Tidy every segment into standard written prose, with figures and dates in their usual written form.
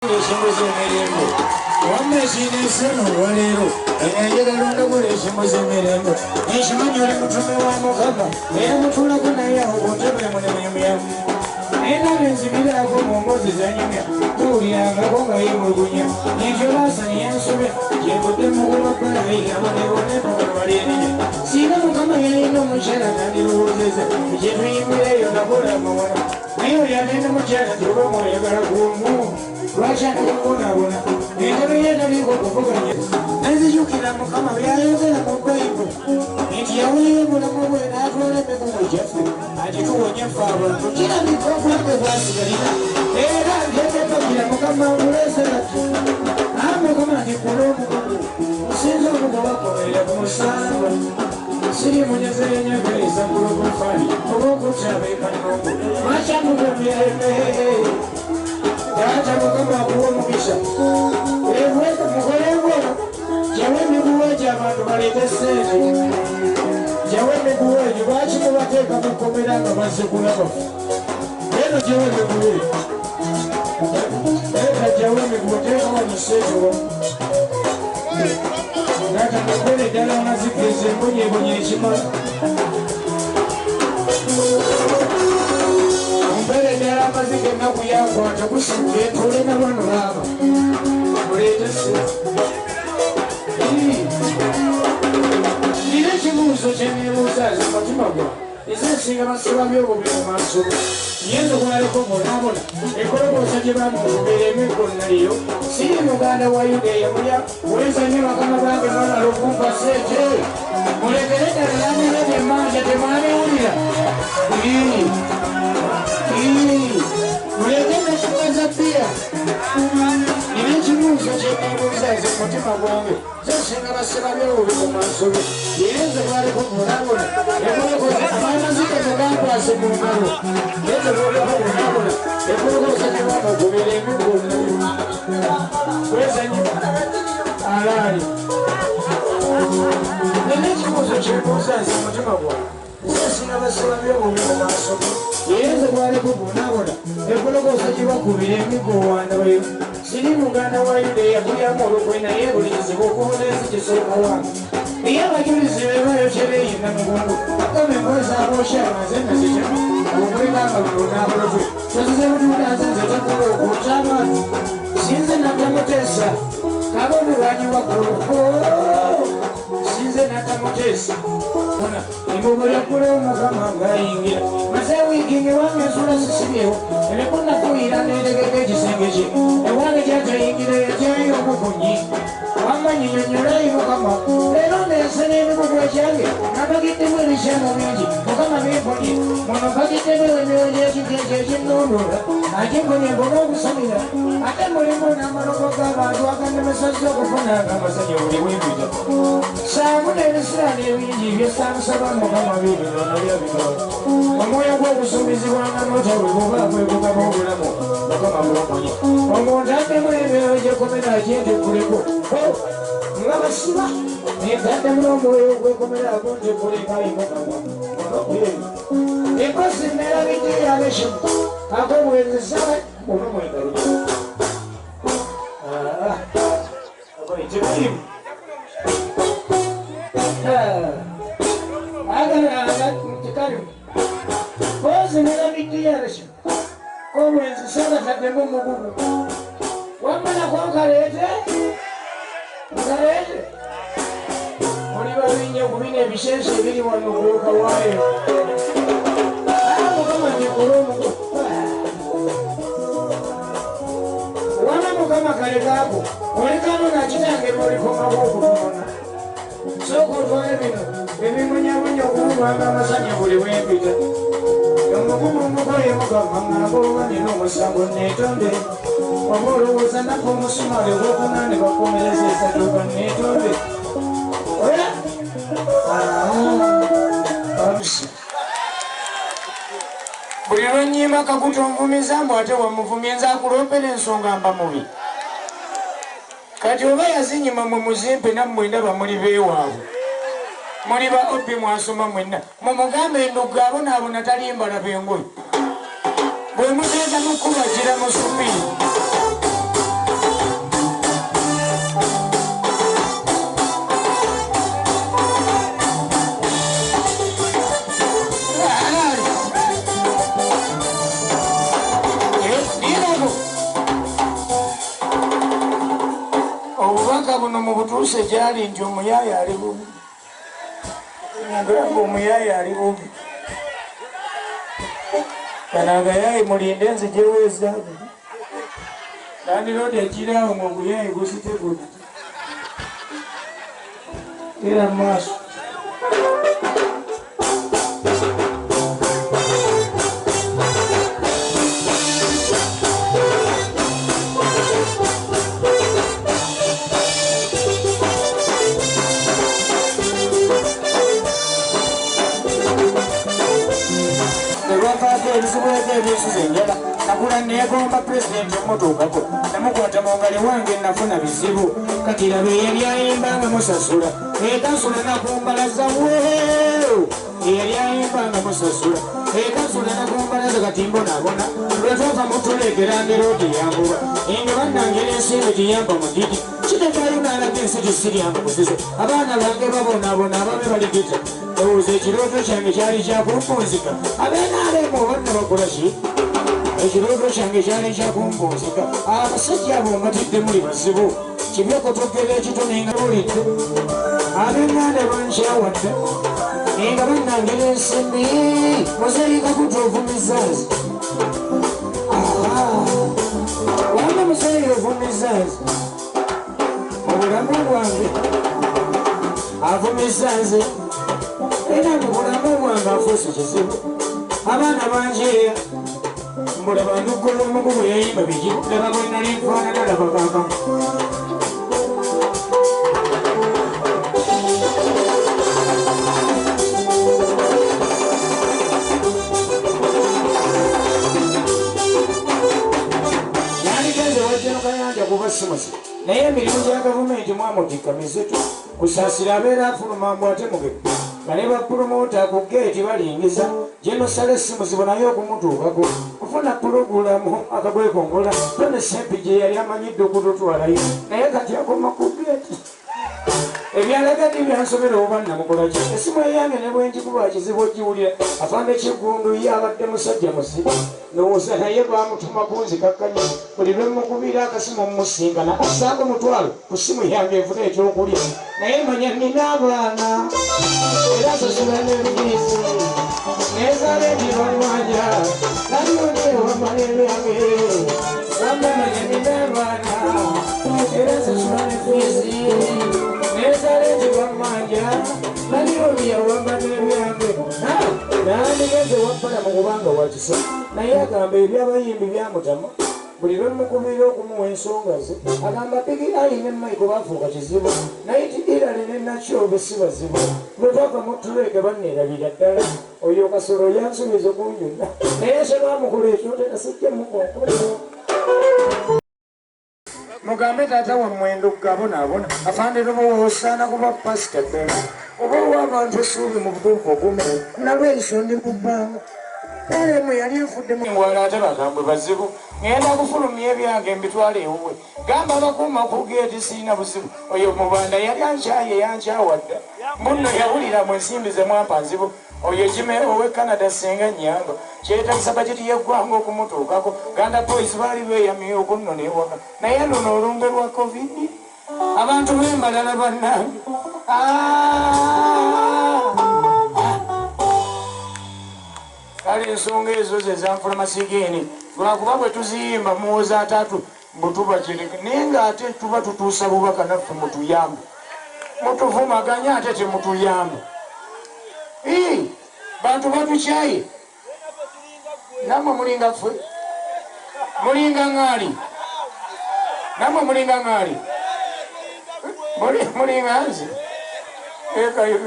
Ekinguzi emirembe wamma ekintu eno olwaleero enjagala ondagula ekinguzi emirembe nkimanyi oli mutume wa Mukama era mutuulako naye awo ku ntebe munemunyumyamu naye nange nzibiraako mu mboozi zanyumya tuwulirangako nga yeemulugunya nti olwasani yansobya kyenvudde mukuba balaabonebonebonebalierinya singa Mukama yalina omukyala nandirowoozeza ekyetuyimbira eyo nakola amawala naye oli agenda mukyala nti oba mwayagala kuomu lwaki anakubonaabona entebe ye taliiko kuvuganya nenzijukira Mukama byayogera mu Bayibuli nti yaweeyo obulamu bwe n'atwala emigugu gyaffe agituwonya ffe abantu kirabika obulamu bwasigalira era nteekepagira Mukama nkuleese kati aye Mukama ntikula omugugu nsinza omugobakomerera ku musalaba siri munyeze yenyegereza gulugufaali oba okutta abeekanongo lwaki amugumyeme taata Mukama akuwa omukisa mukole ebweru jawo emiguwa egyo abantu baleete ssente jawo emiguwa egyo lwaki mubateeka mu kkomera nga bazze kulaba eno jawo emiguwa egyo eta jawo emiguwa teeka wano ssente wamu taata mukole ddala amazikiriza embonyeebonye ekimala mbeere ddala amazzi ennaku yakwata kusinga etole na bano baaba muleete ssente. Nina ekibuuzo kye neebuuza nze mu mutima gwange nze nsinga basiba by'obubi mu maaso nyenze kwaliko bonaabona ekoloboosa gye bamukubira emiggo naliyo siri muganda wa Yuda eyamulya weeza nnyo bakama bange mwamala okumpa ssente mulekere ddala nandirebye emmanja temwabiwulira muleke nekimaza bbiya. Nina ekibuuzo kye neebuuza nze mu mutima gwange nze nsinga basiba by'obubi mu maaso ge yenze bwaliko bonaabona ekolokosa amazike tegankwase mu ngalo yenze bwaliko bonaabona ekolokosa gye bamukubira emiggo naliyo weeza nnyo alaali. Nina ekibuuzo kye mbuuza nze mu mutima gwange nze nsinga basiba by'obubi mu maaso ge yenze bwaliko bonaabona ekolokosa gye bakubira emiggo wandabayo siri muganda wa Yuda eyakulyamu olukwe naye buli kizibu okubona ensi kisooka wange naye abajulizi be bayokyera Namugongo bagamba engoye z'abookya nze nazitema okuleka nga luno n'abalotwe tozize butunda nze nze takola okwokya abantu sinze natamuteesa kaba omulwanyi waggulu sinze natamuteesa embugo lyaggulewo Mukama ng'ayingira maze wiiki ewange ensula zisibyewo emiko nafuuyira neetegeka ekisenge kye ewange kyatayingira yagyayo omukunyi wamma nyinyonnyolayi Mukama leero ndeese n'emigugu ekyange nabagiddemu ebikyamo bingi Mukama bimponye muno mpagiddemu emyoyo gy'ekika ekyo ekinnondoola akimponye mbone okusamira ate mulimu n'amaloko g'abantu agannemesazza okufunanga amasanyu buli bwempita saamu n'ebisiraani ebingi byesaamusaba Mukama biibino nabyo bitono omwoyo gw'okusuubizibwanga n'otali buba kwegugaba obulamu Mukama bw'omonye omuntu addemu emyoyo gy'ekkomera agyentikuleko nga basiba nentaddemu n'omwoyo ogw'ekkomera aguntikuleko ayi Mukama enkosi neerabidde yabeshimu ak'obwenzi saba oba mwengalo tekirimu tekalimu kozi neerabidde yabeshimu k'obwenzi saba taddemu omugugu wamma nako nkaleete nkaleete muli babi nnyo ku bino ebishenso ebiri wano gwoka waayo Mukama ntikula omugugu wama Mukama kalekaako olekano nakitange bw'olikomawo okutunona sooka otwale bino ebimunyamunya okuwulwanga amasanya buli bwempita omugugu ngukoye Mukama ŋŋamba oba nina omusango neetonde oba olowooza naffe omusumaali ogwokuna ne bakomereza esadduuka neetonde oya buli lwennyimba kakuta onvumiza mbu ate wamuvumye nze akuloopera ensonga mba mubi kati oba yazinyima mwe muzimpe nammwe ndaba muli beewaabwe muli ba obi mwasoma mwenna mumugambe endugga abonaabona talimbalaba engoye bwe muteeka mu kkubagira musumiri. Obubaka buno mu butuuse gyali nti omuyaaye ali bubi. Ngamba omuyaaye ali bubi. Kano agayaaye mulinde nzijewo ezaabu. Landiroodi ekiraawo ng'oguyaaye gusite guti. Era mu maaso. Ebisuze enjala nakula neegomba pulezidenti omutuukako namukwata mu ngalo wange nafuna bizibu kati laba eyali ayimba nga musasula ekansula nakumbalaza weew eyali ayimba nga musasula ekansula nakumbalaza kati mbonaabona lwetwava mutulekera nderoodi yanguba enge bannange n'ensimbi tiyamba mudidi kitekayo n'alaga ensi tisiryamba kuzizo abaana bange babonaabona ababe baligita. Ndowooza ekirooto kyange kyali kyakumpunzika ab'NRM obanna bakola ki? Ekirooto kyange kyali kyakumpunzika abasajja abo mbatidde muli bazibu kibi okutokera ekitone nga bulidde ab'enganda bankyawadde nga bannange n'ensimbi muzeeyi Kaguta ovumizza nze wamma muzeeyi ovumizza nze mu bulamu bwange avumizza nze era mu bulamu bwange afuuse kizibu abaana banjeeya mbulaba nduggola omugugu yayimba biki laba bwe nali nfaanana laba kaakamu. Yandigenze wajjano Kayanja kuba simusi naye emirimu gya gavumenti mwamutikka mizito kusaasira abeera afuluma mbu ate mugebe nga ne bapulomota ku geeti balingiza gyenosala essimu naye okumutuukako kufuna pulogulamu akagwekongola tone sempi gye yali amanyidde okututwalayo naye kati akoma ku geeti. Ebyalagadi byansomera oba namukola ki essimu eyange ne bwe ngikuba kizibu ogiwulira afande Kiggundu ye abadde musajja muzibu ndowooza naye bamutuma kunzikakkanya buli lwe mukubira akasimu mumusinkana assaako mutwalo ku ssimu yange enfuna ekyokulya naye manya nnina abaana era nsasula n'efiisi nezaala ebibamwanja naliyonde wamala ebyange wamba manya nnina abaana era nsasula n'efiisi nezaala ebibamwanja naliyonde wamba n'ebyange nandigenze wabbala mu kubanga wakisa naye agamba ebyabayimbi byamutama buli lwe mukubira okumuwa ensonga ze agamba Big Eye ne Michael bafuuka kizibu naye ti Irale ne Nakyobe si bazibu lwe twava mutuleke banneerabira ddala oyo Kasolo yansuubiza okunjuna naye se lwamukola ekyo tera sijja mukonkola. Mugambe taata wammwe Ndugga abonaabona afande Lubowa osaana kuba pasita ddala oba owa abantu essuubi mu butuufu ogumu nalweyiso ndi mu bbanga NRM yali enfuddemu engwala ate bagambwe bazibu ngenda kufulumya ebyange mbitwale ewuwe gamba abakuuma ku geeti sirina buzibu oyo Mubanda yali ankyaye yankyawadda munno yawulira mu ensimbi ze mwampa nzibu oyo Jime ow'e Canada singa nnyamba kyetagisa bajeti y'eggwanga okumutuukako Ganda Boys baali beeyamye okunnona ewaka naye luno olumbe lwa COVID abantu b'embalala bannange. Kale ensonga ezo ze zanfula masigiini lwakuba bwe tuziyimba muwoza atatu mbu tubakereka naye ng'ate tuba tutuusa bubaka naffe mutuyambe mutuvumaganya ate temutuyambe. Bantu batukyaye nammwe mulinga ffe mulinga ŋŋaali nammwe mulinga ŋŋaali mulinga nze ekayo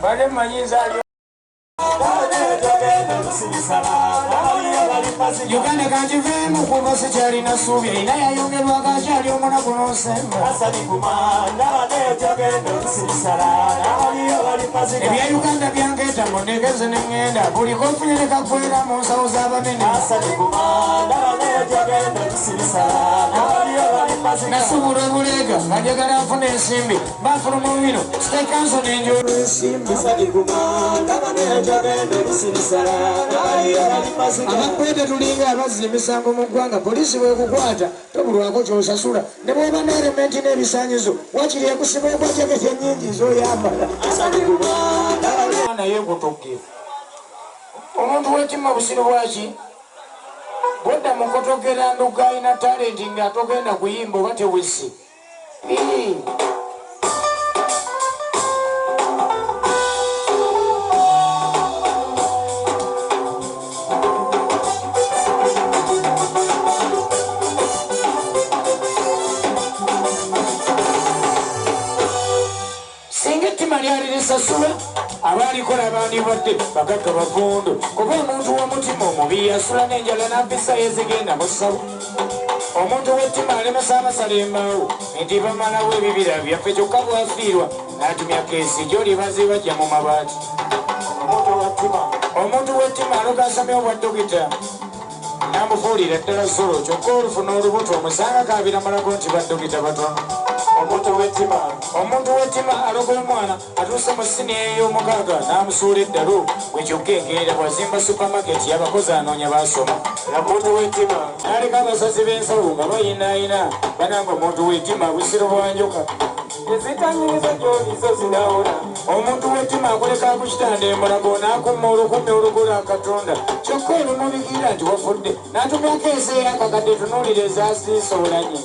bale mmanyi nze ali Uganda kankiveemu kuba sikyalina ssuubi erina yayongerwako akyali omunaku n'osemba. Ebya Uganda byankeeta mundekeze ne ŋŋenda buli konfunye ne kaggwera mu nsawo z'abanene. Nasuubula obuleega nga njagala nfuna ensimbi banfuluma bino state council n'enjola ensimbi. Abakwete tulinga abazza emisango mu ggwanga, poliisi bwekukwata tobulwako ky'osasula ne bw'oba n'erementi n'ebisaanyizo wakiri ekusiba okwa jaketi ennyingi z'oyambala. Naye nkutugge omuntu w'ettima busiru bwaki bwodda mu kotogera nduga alina talenti nga togenda kuyimba oba tewesse. Singa ettima lyali lisasula abaalikola bandibadde bagagga bavundu, kuba omuntu w'omutima omubi yasula n'enjala n'ampisa yezigenda mu ssabo. Omuntu w'ettima alemesa abasala embaawo nti bamalawo ebibira byaffe kyokka bwafiirwa n'atumya keesi gy'oli bazibajja mu mabaati. Omuntu w'ettima aloga asomye obwa dokita n'amufuulira ddala solo kyokka olufuna olubuto omusanga kaabira mulago nti badokita batono. Omuntu w'ettima aloga omwana atuuse mu siniya ey'omukaaga n'amusuula eddalu bwe kyokka enkeera bw'azimba supamaketi abakozi anoonya baasoma. N'aleka abasazi b'ensawo nga bayinaayina bananga omuntu w'ettima busiro bwa njoka. Omuntu w'ettima akoleka ku kitanda emulago n'akumma olukumi olugola Katonda kyokka olumubikira nti wafudde n'atumyako ensi eyakakadde tunuulira ezaasiisa olanye.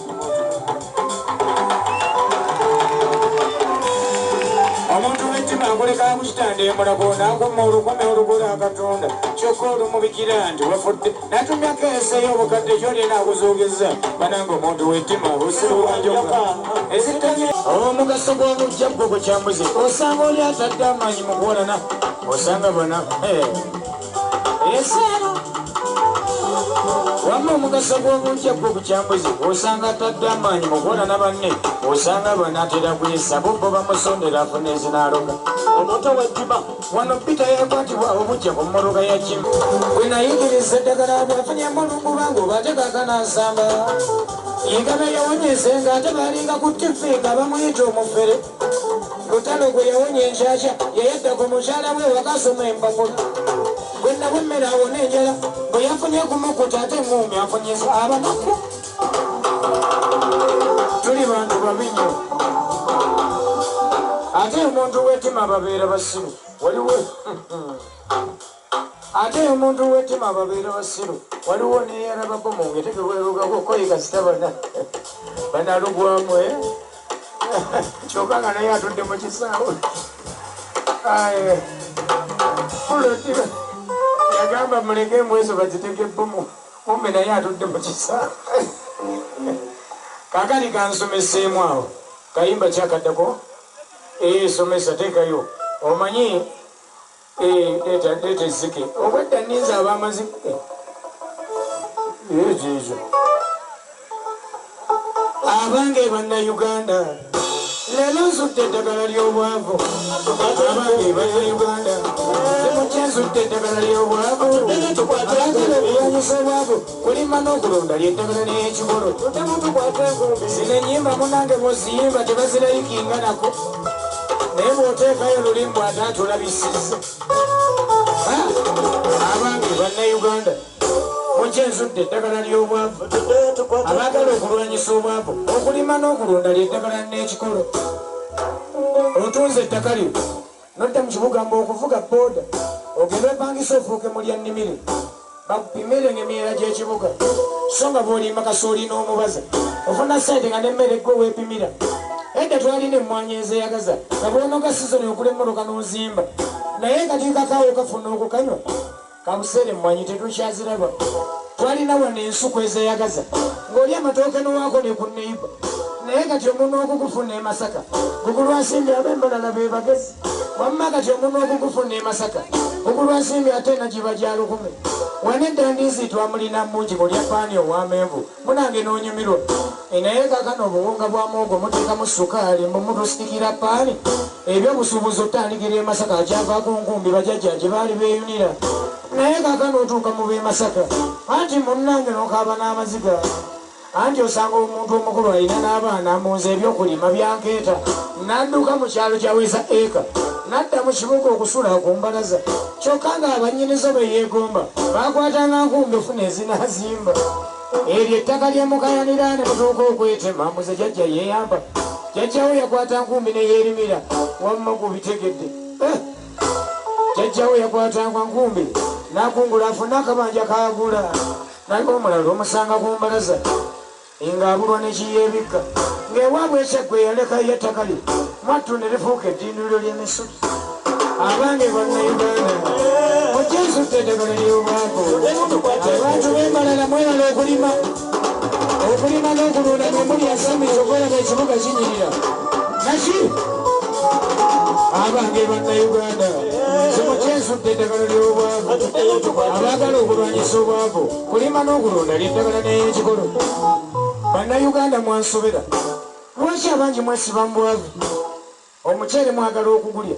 Omuntu w'ettima akoleka ku kitanda emulago n'akumma olukumi olugola Katonda kyokka olumubikira nti wafudde n'atumyako ensi ey'obukadde gy'olina akuzuukiza bananga omuntu w'ettima busiru bwa njoka. Omugaso gw'obujja gwo gwe kyambuzi osanga oli atadde amaanyi mu kuwonana osanga bona eseero wamma omugaso gw'obujja gwo ku kyambuzi osanga atadde amaanyi mu kuwonana banne osanga banaatera kuyisa bo bo bamusondera afuna ezinaaloga. Omuntu w'ettima wano Peter yakwatibwa obujja ku mmotoka ya Jim bwe nayigiriza eddagala bwafunyemu olungubangu ate kaakano nsamba Yigabe yawonyese ng'ate balinga ku ttivi nga bamuyita omufere. Lutalo gwe yawonya enkyakya yeyadda ku mukyala we wakasoma empapula. Gwe nawa emmere awona enjala bwe yafunye ku mukuta ate eŋŋuumi afunyisa abanaku. Tuli bantu babi nnyo. Ate omuntu w'ettima babeera basiru. Waliwo ate omuntu w'ettima babeera basiru. Waliwo n'eyalaba bomu ng'etegebwerugako koyiga sita banalugwamu kyokka nga naye atudde mu kisaawe. Yagamba muleke embweso bagiteke bomu kumbe naye atudde mu kisaawe. Kaakati kansomeseemu awo kayimba kyakaddako somesa teekayo omanyi leeta ezzike obwedda nninza ab'amazike ekiizo. Abange bannayuganda leero nzudde eddagala ly'obwavu. Abange bannayuganda temukye nzudde eddagala ly'obwavu. Abaagala okulwanyisa obwavu kulima n'okulonda ly'eddagala ly'ekikolo. Zino ennyimba munnange bw'oziyimba tebazirayikinga nako naye bw'oteekayo olulimbu ate atulabisizza. Abange bannayuganda mukye nzudde eddagala ly'obwavu. Abaagala okulwanyisa obwavu okulima n'okulonda ly'eddagala n'ekikolo. Otunze ettaka lyo nodda mu kibuga mbu okuvuga booda ogende opangisa ofuuke mulya nnimire bakupimire ng'emyera gy'ekibuga so nga bw'olima kasooli n'omubaza ofuna ssente nga n'emmere gwe weepimira. Edda twalina emmwanyi ezeeyagaza nga bw'onoga sizoni okula emmotoka n'ozimba naye kati kakaawo kafuna okukanywa kabuseera emmwanyi tetukyaziraba. Twalina wano ensuku ezeeyagaza ng'oli amatooke n'owaako ne ku neighbor naye kati omuntu okugufuna e Masaka gugulwasimbi ab'embalala be bagezi. Wamma kati omuntu okugufuna e Masaka gugulwasimbi ate nagiba gya lukumi. Wano edda ndizi twamulina mungi ng'olya paani ow'amenvu munange n'onyumirwa naye kaakano obuwunga bwa muwogo muteekamu sukaali mbu mutusikira paani. Ebyobusuubuzi otandikira e Masaka akyavaako nkumbi bajjajja gye baali beeyunira naye kaakano otuuka mu b'e Masaka anti munnange n'okaaba n'amaziga. Anti osanga omuntu omukulu alina n'abaana amunze ebyokulima byankeeta n'adduka mu kyalo kyaweza eka n'adda mu kibuga okusula ku mbalaza kyokka ng'abannyinizo be yeegomba baakwatanga nkumbi ofuna ezinaazimba. Eryo ettaka lye mukayanira ne mutuuka okwetema muze jjajja yeeyamba. Jjajjawo yakwata nkumbi ne yeerimira wamma gubitegedde. Jjajjawo yakwata nkumbi n'akungula afune akabanja kaagula naye omulala omusanga ku mbalaza ng'abulwa ne kiyeebikka ng'ewaabwe ekyaggwe yalekayo ettaka lye mwattu ne lifuuka eddinduliro ly'emisubi. Abange Bannayuganda okyensudde eddagala ly'obwavu. Abantu b'embalala mwewale okulima okulima n'okulunda mwe muli asamiza okweraba ekibuga kinyirira naki. Abange Bannayuganda simukyensudde eddagala ly'obwavu. Abaagala okulwanyisa obwavu kulima n'okulunda ly'eddagala n'ekikolo. Bannayuganda mwansobera lwaki abangi mwesiba mu bwavu? Omuceere mwagala okugulya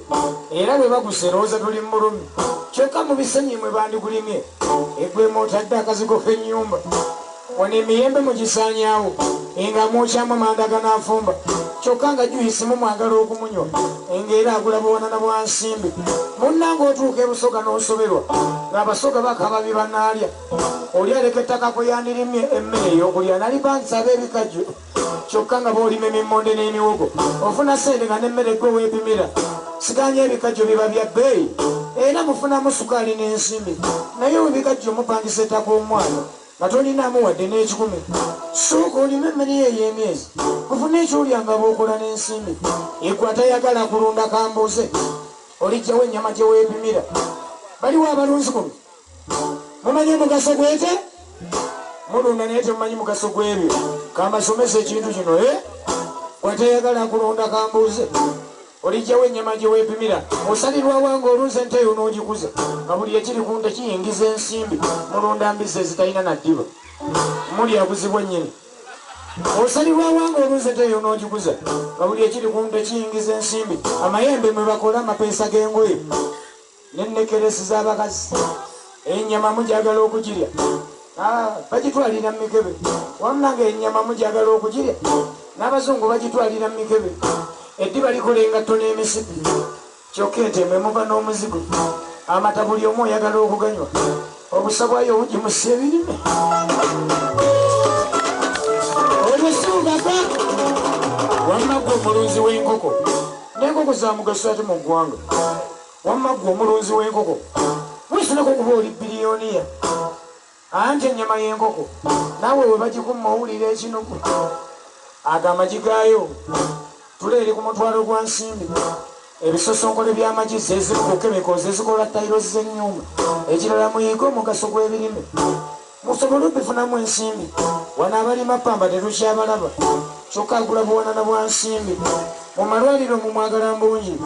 era bwe bagusa erowooza tuli mu mulumi kyokka mu bisenyi mwe bandigulimye eggwema otadde akazigo k'ennyumba. Wano emiyembe mugisaanyaawo nga mwokyamu amanda ganaafumba kyokka nga juyisi mumwagala okumunywa ng'era agula buwanana bwa nsimbi. Munnange otuuka ebusoga n'osoberwa ng'abasoga bakaaba bye banaalya. Oli aleka ettaka kwe yandirimye emmere ey'okulya nalipangisa ab'ebikajjo kyokka nga bw'olima emimmonde n'emiwogo ofuna ssente nga n'emmere gwe weepimira. Siganya ebikajjo biba bya bbeeyi era mufunamu sukaali n'ensimbi naye ebikajjo mupangisa ettaka omwana nga tolinaamu wadde n'ekikumi. Sooka olime emmere yo ey'emyezi ofune ekyolya nga bw'okola n'ensimbi. Eggwe atayagala kulunda kambuuze olijjawo ennyama gye weepimira. Baliwo abalunzi kuno mumanyi omugaso gw'ente? Mulunda naye temumanyi mugaso gw'ebyo. Kambasomesa ekintu kino gwatayagala kulunda kambuuze olijjawo ennyama gye weepimira. Osalirwa wange olunze ente eyo n'ogikuza nga buli ekiri ku nte kiyingiza ensimbi. Mulunda mbizzi ezitalina na ddiba mulya buzibwa nnyini. Osalirwa wange olunze ente eyo n'ogikuza nga buli ekiri ku nte kiyingiza ensimbi. Amayembe mwe bakola amapeesa g'engoye n'ennekeresi z'abakazi. Ennyama mujagala okugirya bagitwalira mu mikebe. Wamulanga ennyama mujagala okugirya n'abazungu bagitwalira mu mikebe. Eddiba likola engatto n'emisipi kyokka ente mwe muva n'omuzigo. Amata buli omu oyagala okuganywa obusa bwayo bugimusa ebirime. Olwo wamma ggwe omulunzi w'enkoko n'enkoko za mugaso ate mu ggwanga. Wamma ggwe omulunzi w'enkoko weesunako kuba oli biliyoniya. Anti ennyama y'enkoko naawe we bagikumma owulira ekinugu. Ago amagi gaayo tula eri ku mutwalo gwa nsimbi. Ebisosonkole by'amagi zezimu ku chemicals ezikola tayiro z'ennyumba. Ekirala muyiige omugaso gw'ebirime musobole obifunamu ensimbi. Wano abalima ppamba tetukyabalaba kyokka agula buwanana bwa nsimbi. Mu malwaliro mumwagala mbungi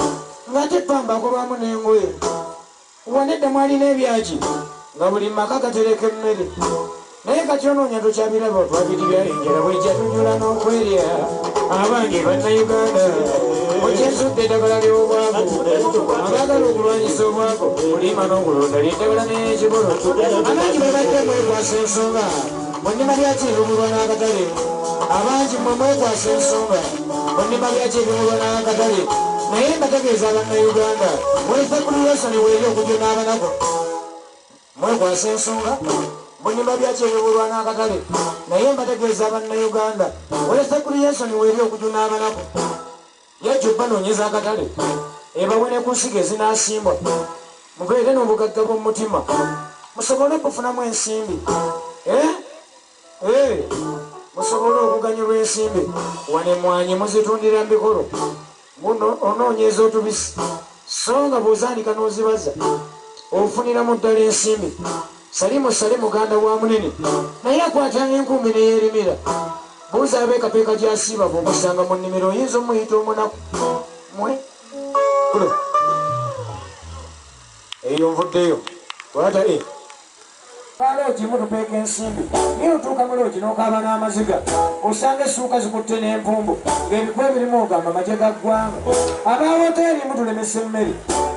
ng'ate ppamba akolwamu n'engoye. Wano edda mwalina ebyagi nga buli maka gatereka emmere naye kati onoonya tokyabiraba twabiribya enjala bwejja tujula n'okwerya. Abange Bannayuganda okyensudde eddagala ly'obwavu. Abaagala okulwanyisa obwavu kulima n'okulunda ly'eddagala n'ekikolo. Abangi bwe badde mwekwasa ensonga munnima byaki ebimulwa n'akatale. Abangi mmwe mwekwasa ensonga munnima byaki ebimulwa n'akatale. Naye mbategeeza Bannayuganda wefe kulwesoni weeri okujuna abanaku. Mwekwasa ensonga munnima byaki ebibulwa n'akatale. Naye mbategeeza Bannayuganda wefe kulwesoni weeri okujuna abanaku. Yajja banoonyeza akatale ebawe ne ku nsigo ezinaasimbwa mubeere n'obugagga bw'omutima musobole okufunamu ensimbi. Musobole okuganyulwa ensimbi. Wano emmwanyi muzitundira mu bikolo onoonyeza otubisi so nga bw'ozaanika n'ozibaza ofuniramu ddala ensimbi. Salimu Sale muganda wa munene naye akwatanga enkumbi ne yeerimira. Buuza abeekapeeka gy'asiiba bw'omusanga mu nnimiro oyinza omuyita omunaku mwe kulo eyo nvuddeyo kwata loogi mutupeeka ensimbi naye otuuka mu loogi n'okaaba n'amaziga osanga essuuka zikutte n'empumbu ng'ebikwa ebirimu ogamba magye ga ggwanga. Aba woteeri mutulemesa emmere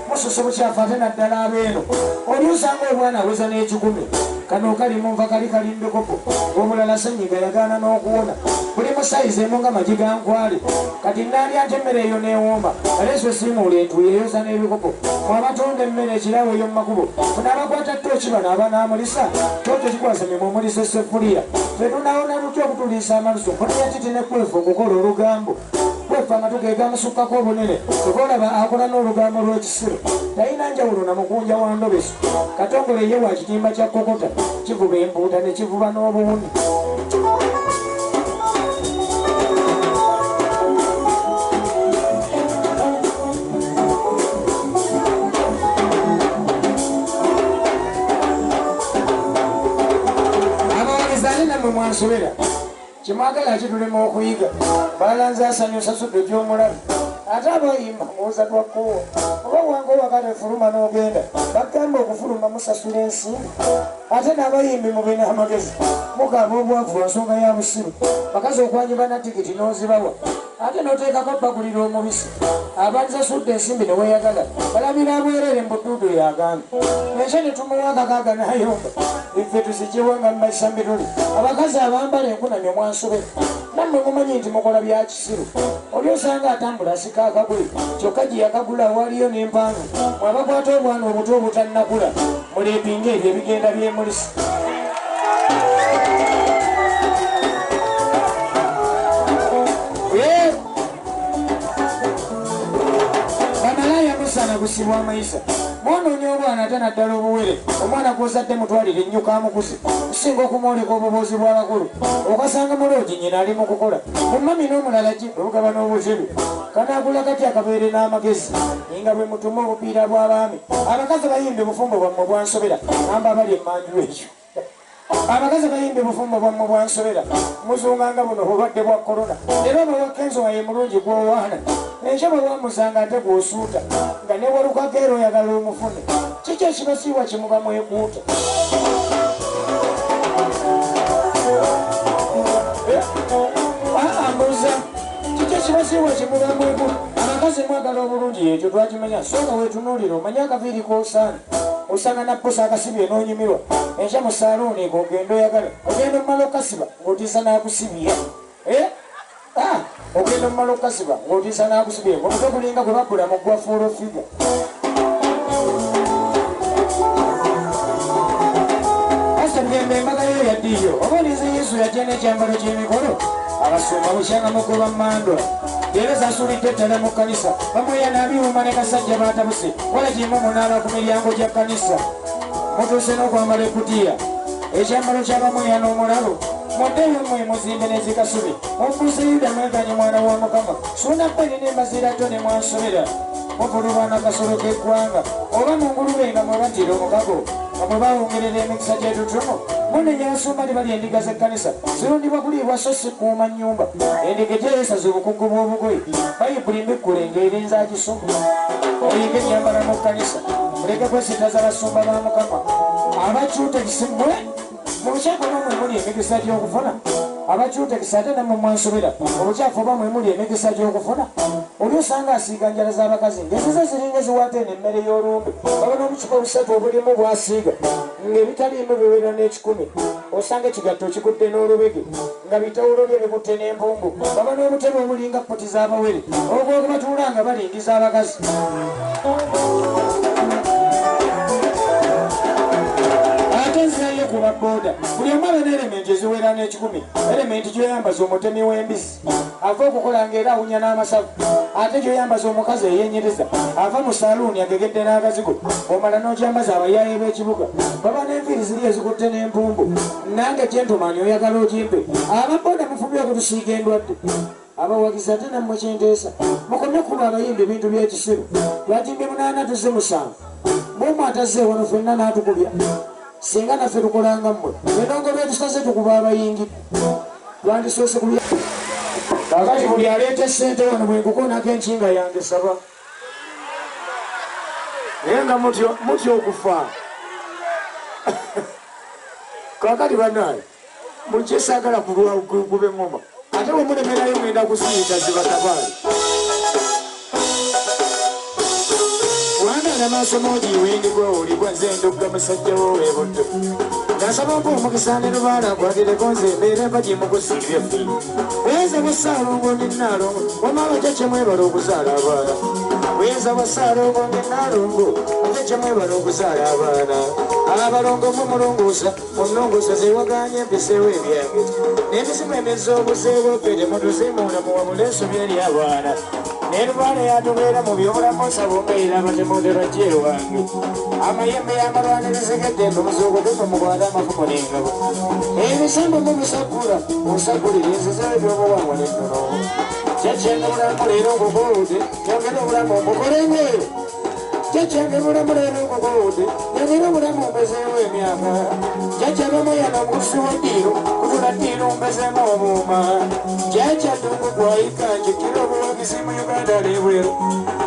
mususa bukyafu ate naddala abeeno oli osanga obwana aweza n'ekikumi Kano kali mu nva kali kali mbikopo. Omulala ssenyiga yagaana n'okuwona. Buli mu sayizi emu nga magi ga nkwale. Kati naalya nti emmere eyo n'ewooma. Aleese osiimuula entuuyo eyoza n'ebikopo. Mwabatonda emmere ekirabo ey'omu makubo. Funa abakwata ttooki bano abanaamulisa. Ttooki ekikwasame mwomulisa essefuliya. Ffe tunaawona lutya okutuliisa amalusu. Mpono ya Titi ne Kwefu okukola olugambo. Kwefu amatu ge gamusukkako obunene. Kyova olaba akola n'olugambo lw'ekisiru. Talina njawulo na mukunja wa ndobeso. Katongole ye wa kitimba kya kokota. Kivuba empuuta ne kivuba n'obuwuni. Abawagizi ate nammwe mwansobera. Kyemwagala kitulema okuyiga. Balanze asanyusa sudde gy'omulabe. Ate abayimba muwuza twakoowa. Oba wange owakati fuluma n'ogenda. Bagamba okufuluma musasula ensimbi. Ate n'abayimbi mube n'amagezi. Mukaaba obwavu lwa nsonga ya busiru. Bakazi okwanjiba na tikiti n'ozibawa. Ate n'oteekako bagulira omubisi. Abandisasudde ensimbi ne weeyagala. Balabira bwereere mu buduudu y'agambye. Enkya ne tumuwa akakaaga n'ayomba. Iffe tuzigyewo nga mumazisa mbituli. Abakazi abambala enkunamyo mwansobera. Nammwe mumanyi nti mukola bya kisiru. Oli osanga atambula asika akagoye. Kyokka gye yakagula waliyo n'empanvu. Mwabakwata obwana obuto obutannakula. Muleepinga ebyo ebigenda byemulisa. Bamalaaya musaana kusibwa amayisa. Mwonoonye obwana ate naddala obuwere. Omwana gw'ozadde mutwalire ennyuka amukuze. Kusinga okumwoleka obubuuzi bw'abakulu. Okasanga muloogi nnyina ali mu kukola. Mumami n'omulala gye obugaba n'obuzibu. Kanaagula kati akabeere n'amagezi. Nga bwe mutuma obupiira bw'abaami. Abakazi bayimbi bufumbo bwammwe bwansobera. Amba abali emmanju ekyo. Abakazi bayimbi bufumbo bwammwe bwansobera. Muzunganga buno obulwadde bwa korona. Era oba Kenzo nga ye mulungi gw'owaana. Enkya bwe wamusanga ate gw'osuuta. Nga ne walukako era oyagala omufune. Kiki ekibasiiwa kye muba mwekuuta? Mbuuza. Kiki ekibasiiwa kye muba mwekuuta? Abakazi mwagala obulungi ekyo twakimanya. Sooka weetunuulira omanye akaviiri k'osaana. Osanga na pposa akasibye n'onyumirwa. Enkya mu saaluuni ogenda oyagala. Ogenda omumala okukasiba ng'otiisa n'akusibye. Ogenda omumala okukasiba ng'otiisa n'akusibye. Omutwe gulinga gwe babbula mu gwa full figure. Pastor Bugembe embaga yo yaddiyo. Oba olinze Yesu yajja n'ekyambalo ky'emikolo. Abasumba bukyanga mugoba mmandwa. Leero zasuulidde ettala mu kkanisa. Bamweya n'abiwuma ne kasajja baatabuse. Wala kimu munaaba ku miryango gya kkanisa. Mutuuse n'okwambala ekkutiya. Ekyambalo ky'abamweya n'omulalo. Muddeyo mmwe muzimbe n'ezikasubi. Mumbuuse Yuda mweganye mwana wa Mukama. Suuna ppene n'embaziira tto ne mwansobera. Muvulubwa n'akasolo k'eggwanga. Oba mu ngulube nga mwe battira omukago. Nga mwe bawongerera emikisa gy'ettutumu. Munenya abasumba tebali endiga z'ekkanisa. Zirundibwa kuliibwa so si kuuma nnyumba. Endiga gyeyesaza obukugu bw'obugoye. Bayibuli mbikkule ng'erinze agisoma. Muyige ennyambala mu kkanisa. Muleke kwesittaza basumba ba Mukama. Abakyutekisi mmwe mu bukyafu oba mwe muli emikisa gy'okufuna. Abakyutekisi ate nammwe mwansobera. Obukyafu oba mwe muli emikisa gy'okufuna. Oli osanga asiiga njala z'abakazi ng'ezize ziringa eziwaata eno emmere y'olumbe. Baba n'obucupa busatu obulimu bw'asiiga ng'ebitaliimu biwera n'ekikumi. Osanga ekigatto kikudde n'olubege nga bitawulo bye bikutte n'empumbu. Baba n'obutebe obulinga ppoti z'abawere. Ogwo batuula nga balingiza abakazi. Ate nzirayo ku ba booda. Buli omu aba n'erementi eziwera n'ekikumi. Erementi gy'oyambaza omutemi w'embizzi. Ava okukola ng'era awunya n'amasavu. Ate gy'oyambaza omukazi eyeenyiriza. Ava mu saaluuni agegedde n'akazigo. Omala n'ogyambaza abayaaye b'ekibuga. Baba n'enviiri ziri ezikutte n'empumbu. Nange gyentumaani oyagala ogimpe. Aba booda mufubye okutusiiga endwadde. Abawagizi ate nammwe kyenteesa. Mukomye okuba abayimbi ebintu by'ekisiru. Twagimbye 8 tuzze 7. Bw'omu atazze wano ffenna n'atukubya. Singa naffe tukolanga mmwe. Enongo byetusaze tukuba abayingi. Twandisoose kulya. Kaakati buli aleeta essente wano bwe nkukoonako enkinga yange saba. Naye nga mutya okufa. Kaakati bannange mujje saagala kuba eŋŋoma. Ate bwe mulemerayo ngenda kusiyita zibatabaale. Wangala maaso moogi wendigwa oligwa nze ndogga musajja wo w'ebuddo. Nasaba mpa omukisa ne lubaala nkwatireko nze embeera empagi mukusiibye ffe. Buyinza bwa Ssaalongo ne Nnaalongo, wamma abajjajja mwebale okuzaala abaana. Buyinza bwa Ssaalongo ne Nnaalongo, abajjajja mwebale okuzaala abaana. Abalongo mwe mulongoosa, mu nnongoosa zewagaanye mpiseewo ebyange. N'emizimu emizza obuzeewo ffe temutuzimuula muwabule ensobi eri abaana. Ne lubaale yatubeera mu byobulamu nsaba ombeera abatemu tebajja ewange. Amayembe y'amalwanirizi g'eddembe muzuukuke mwe mukwate amafumu n'engabo. Ebisambo mubisaggula, munsaggulire nzizeewo ebyobuwangwa n'ennono. Jjajjange bulamu leero nkukoowodde, nyongere obulamu mbukolenga eyo. Jjajjange bulamu leero nkukoowodde, nyongere obulamu mbezeewo emyaka. Jjajja bamuyana omukusi w'eddiiro, kutula ddiiro mbezeemu obuuma. Jjajja Ddungu gwayika njikira obuwagizi mu Uganda n'ebweru.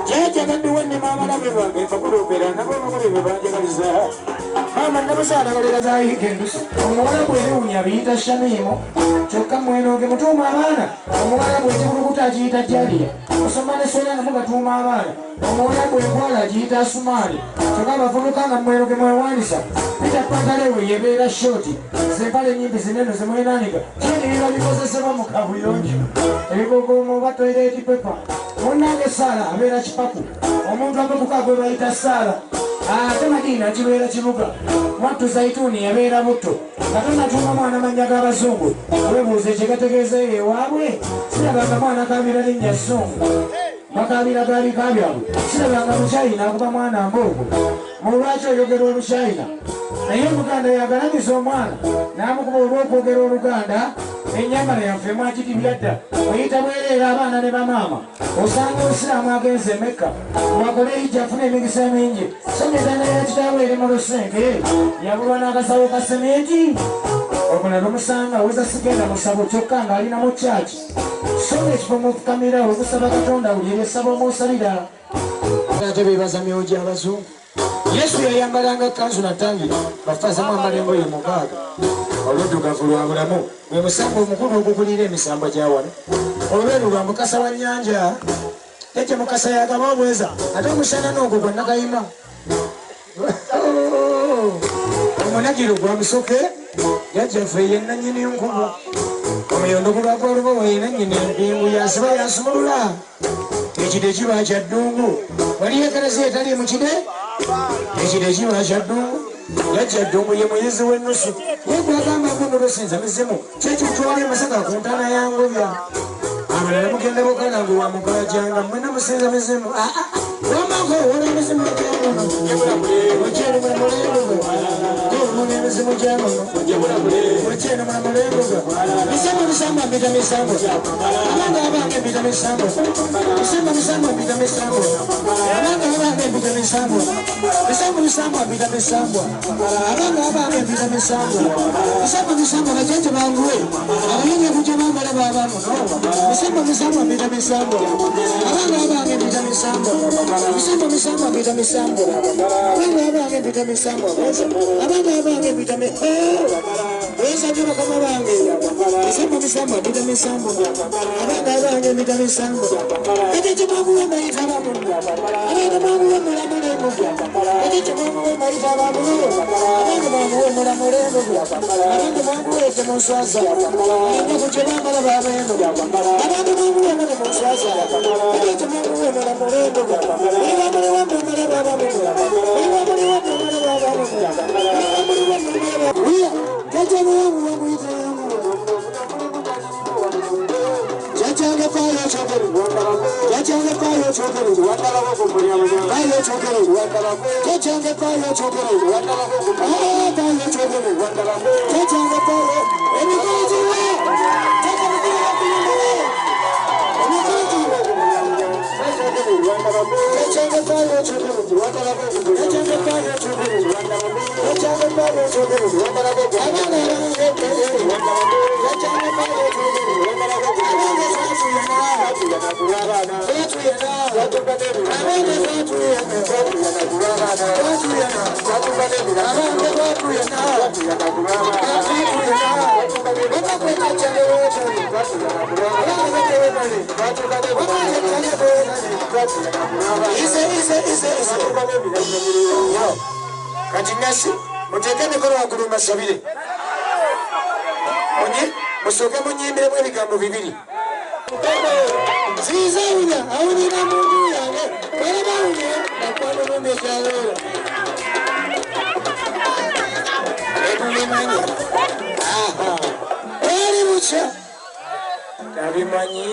Jjajja kadduwa nnima abalabe bange mbakulumbira nabo abakulu be banjagaliza. Maama Nabusaala balera zayiika endusu. Omuwala bw'ewunya biyita Shamimu. Kyokka mwenoge mutuuma abaana. Omuwala bw'ekikulukuta agiyita Jaliya. Osoma ne Sola nga mugatuuma abaana. Omuwala bw'enkwala agiyita Asumaani. Kyokka abavubuka nga mwenoge mwewanisa. Peter Pantalewe yebeera shoti. Zempale ennyimpi zinene zemwenanika. Kyeni biba bikozesebwa mu kabuyonjo. Ebigogomo oba toilet paper. Munnange Saala abeera kipaku. Omuntu abakuka gwe bayita Saala. Ate Madiina kibeera kibuga. Mwattu Zaituni yabeera butto. Nga tonnatuuma mwana mannya g'abazungu. Weebuuze kye gategeeza eyo ewaabwe. Sirabanga mwana akaabira linnya zzungu. Bakaabira ga bika byabwe. Sirabanga Muchayina akuba mwana mbooko. Mu lwaki oyogera Oluchayina? Naye Omuganda yagalamiza omwana n'amukuba olw'okwogera Oluganda. Ennyambala yaffe mwagidibya dda. Oyita bwereere abaana ne bamaama. Osanga Obusiraamu agenze e Mecca bw'akola hijja afuna emikisa mingi. So n'entaana ya kitaawe eri mu lusenke yabulwa n'akasawo ka seminti. Omulala omusanga awoza sigenda musabo kyokka ng'alina mu church. So ng'ekifo mw'ofukamira okusaba Katonda awulira essabo mw'osabira. Ate beebaza myoyo gy'abazungu. Yesu yayambalanga kkanzu na ttangi, bafaaza mwambala engoye mukaaga. Oluddugavu lwa bulamu gwe musango omukulu ogukulira emisambwa gya wano. Olweru lwa Mukasa wa nnyanja. Jjajja Mukasa y'agaba obweza ate omusana n'ogwo gwa Nakayima. Omunagiro gwa Musoke, jjajjaffe ye nnannyini nkuba. Omuyondo guba gwa Lubowa ye nnannyini mpingu y'asiba y'asumulula. Ekide kiba kya ddungu. Waliyo ekereziya etaliimu kide? Ekide kiba kya ddungu. Jjajja Ddungu ye muyizi w'ennusu. Ye gw'agamba guno lusinza mizimu. Ki ekikutwala e Masaka ku ntaana ya Ngobya? Abalala mugenda Bukalango wa Mukaajanga mwenna musinza mizimu. Wamma nkowoola emizimu gya muno. Mukyeno mwe mulembuga. Nkowoola emizimu gya muno. Mukyeno mwe mulembuga. Misambo misambwa mpita misambwa. Abange abange mpita misambwa. Misambo misambwa mpita misambwa. Abange abange mpita misambwa. Misambo misambwa mpita misambwa. Abange abange mpita misambwa. Misambo misambwa bajjajja banguwe. Abayinza kujja bambala baba muno. Misambo misambwa mpita misambwa. Abange abange mpita misambwa. Misambo misambwa mpita misambwa. Abange abange mpita misambwa. Abange abange mpita misambwa. Bweza nnyo bakama bange. Misambo misambwa mpita misambwa. Abange abange mpita misambwa. Ekyo mwanguwe mayita bamuno. Abange mwanguwe mulamulembu. Ekyo mwanguwe mayita bamuno. Abange mwanguwe mulamulembu. Abange mwanguwe temunswaza. Ennaku gye bambala babeeno. Abange mwanguwe temunswaza. Ekyo mwanguwe mulamulembu. Kati nasi Muteeke emikono waggulu mbasabire. Musooke munyimbiremu ebigambo bibiri. Ziiza awunya, awunyira mu nju yange. Balaba awunya, nakwano lumbe ekyaleero. Etubimanyi. Bwali bukya. Tabimanyi.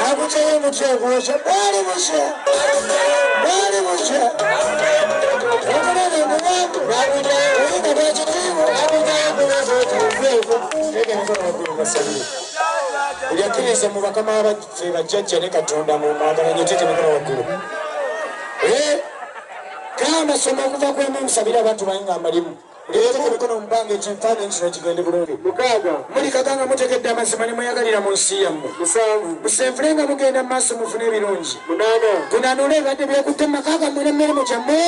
Nakukyayo omutwe ogwokya. Bwali bukya. Bwali bukya. Omunene omuwanvu. Nakukyayo. Oyinga bwakitiibwa. Nakukyayo kubeezo. Teeka emikono waggulu mbasabire. Buli akkiriza mu bakama baffe bajjajja ne Katonda mu mwagala nnyo, teeka emikono waggulu. Gamba soma okuva ku emu musabire abantu bange nga mbalimu. Leero emikono mu bbanga ekifaananyi kino kigende bulungi. 6. Muli kaganga mutegedde amazima ne mweyagalira mu nsi yammwe. 7. Musenvule nga mugenda mu maaso mufune ebirungi. 8. Gunaanule ebibadde byekutte mu maka gammwe n'emmirimu gyammwe.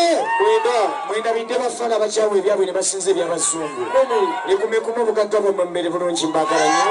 9. Mwendabidde bafala abakyawa ebyabwe ne basinza eby'abazungu. 10. Likumekume obugagga bwammwe mubere bulungi mbaagala nnyo.